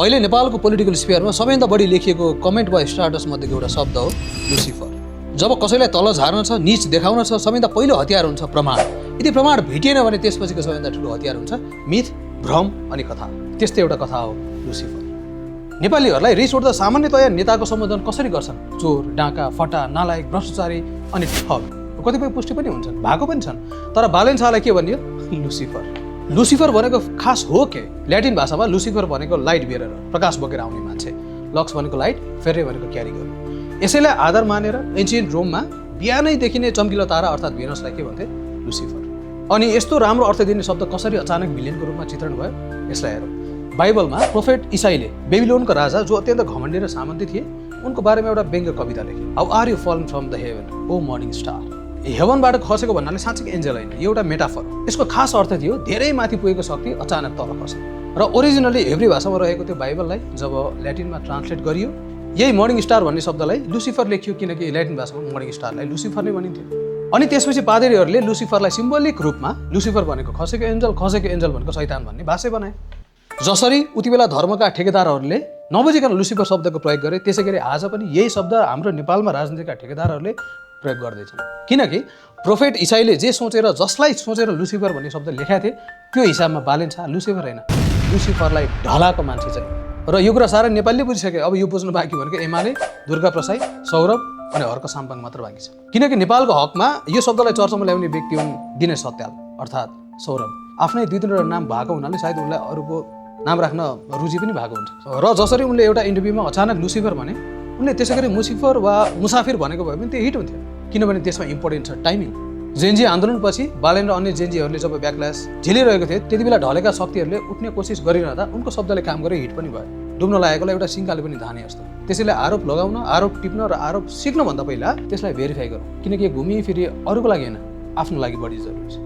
अहिले नेपालको पोलिटिकल स्फियरमा सबैभन्दा बढी लेखिएको कमेन्ट वा स्टाटस मध्येको एउटा शब्द हो लुसिफर। जब कसैलाई तल झार्न छ, नीच देखाउन छ, सबैभन्दा पहिलो हतियार हुन्छ प्रमाण। यदि प्रमाण भेटिएन भने त्यसपछिको सबैभन्दा ठुलो हतियार हुन्छ मिथ, भ्रम अनि कथा। त्यस्तै एउटा कथा हो लुसिफर। नेपालीहरूलाई रिस उठ्दा सामान्यतया नेताको सम्बोधन कसरी गर्छन्? चोर, डाका, फटा, नालायक, भ्रष्टाचारी अनि ठग। कतिपय पुष्टि पनि हुन्छन्, भएको पनि छन्। तर बालेन शाहलाई के भनियो? लुसिफर। लुसिफर भनेको खास हो के? ल्याटिन भाषामा लुसिफर भनेको लाइट बेरर, प्रकाश बोकेर आउने मान्छे। लक्स भनेको लाइट, फेरे भनेको क्यारी गर्नु। यसैलाई आधार मानेर एन्सियन्ट रोममा बिहानै देखिने चम्किलो तारा अर्थात् भेनसलाई के भन्थे? लुसिफर। अनि यस्तो राम्रो अर्थ दिने शब्द कसरी अचानक भिलेनको रूपमा चित्रण भयो? यसलाई हेरौँ। बाइबलमा प्रोफेट इसाईले बेबिलोनको राजा जो अत्यन्त घमण्डी र सामन्ती थिए उनको बारेमा एउटा व्यङ्ग्य कविता लेखे। How are you fallen from the heaven O morning star. हेभनबाट खसेको भन्नाले साँच्चै एन्जल होइन, यो एउटा मेटाफर हो। यसको खास अर्थ थियो धेरै माथि पुगेको शक्ति अचानक तल खस्यो। र ओरिजिनली हेब्री भाषामा रहेको त्यो बाइबललाई जब ल्याटिनमा ट्रान्सलेट गरियो, यही मर्निङ स्टार भन्ने शब्दलाई लुसिफर लेखियो, किनकि ल्याटिन भाषामा मर्निङ स्टारलाई लुसिफर नै भनिन्थ्यो। अनि त्यसपछि पादरीहरूले लुसिफरलाई सिम्बोलिक रूपमा लुसिफर भनेको खसेको एन्जल भनेको शैतान भन्ने भाष्य बनाए। जसरी उति बेला धर्मका ठेकेदारहरूले नबुझिकन लुसिफर शब्दको प्रयोग गरे, त्यसै गरी आज पनि यही शब्द हाम्रो नेपालमा राजनीतिका ठेकेदारहरूले प्रयोग गर्दैछन्। किनकि प्रोफेट इसाईले जे सोचेर, जसलाई सोचेर लुसिफर भन्ने शब्द लेखाएको थिए, त्यो हिसाबमा बालेन शाह लुसिफर होइन, लुसिफरलाई ढलाएको मान्छे चाहिँ। र यो कुरा सारा नेपालीले बुझिसके। अब यो बुझ्नु बाँकी भनेको एमाले, दुर्गा प्रसाई, सौरभ अनि हर्क साम्पाङ मात्र बाँकी छ। किनकि नेपालको हकमा यो शब्दलाई चर्चामा ल्याउने व्यक्ति हुन् दिनेश सत्याल अर्थात् सौरभ। आफ्नै दुई तिनवटा नाम भएको हुनाले सायद उनलाई अरूको नाम राख्न रुचि पनि भएको हुन्छ। र जसरी उनले एउटा इन्टरभ्यूमा अचानक लुसिफर भने, उनले त्यसै गरी मुसिफर वा मुसाफिर भनेको भए पनि त्यो हिट हुन्थ्यो। किनभने त्यसमा इम्पोर्टेन्ट छ टाइमिङ। जेन्जी आन्दोलनपछि बालेन र अन्य जेन्जीहरूले जब ब्याकल्यास झेलिरहेको थिए, त्यति बेला ढलेका शक्तिहरूले उठ्ने कोसिस गरिरहँदा उनको शब्दले काम गरे, हिट पनि भयो। डुब्न लागेकोलाई एउटा सिङ्काले पनि धाने जस्तो। त्यसैले आरोप लगाउन, आरोप टिप्न र आरोप सिक्नुभन्दा पहिला त्यसलाई भेरिफाई गरौँ। किनकि घुमी फिरी अरूको लागि होइन, आफ्नो लागि बढी जरुरी छ।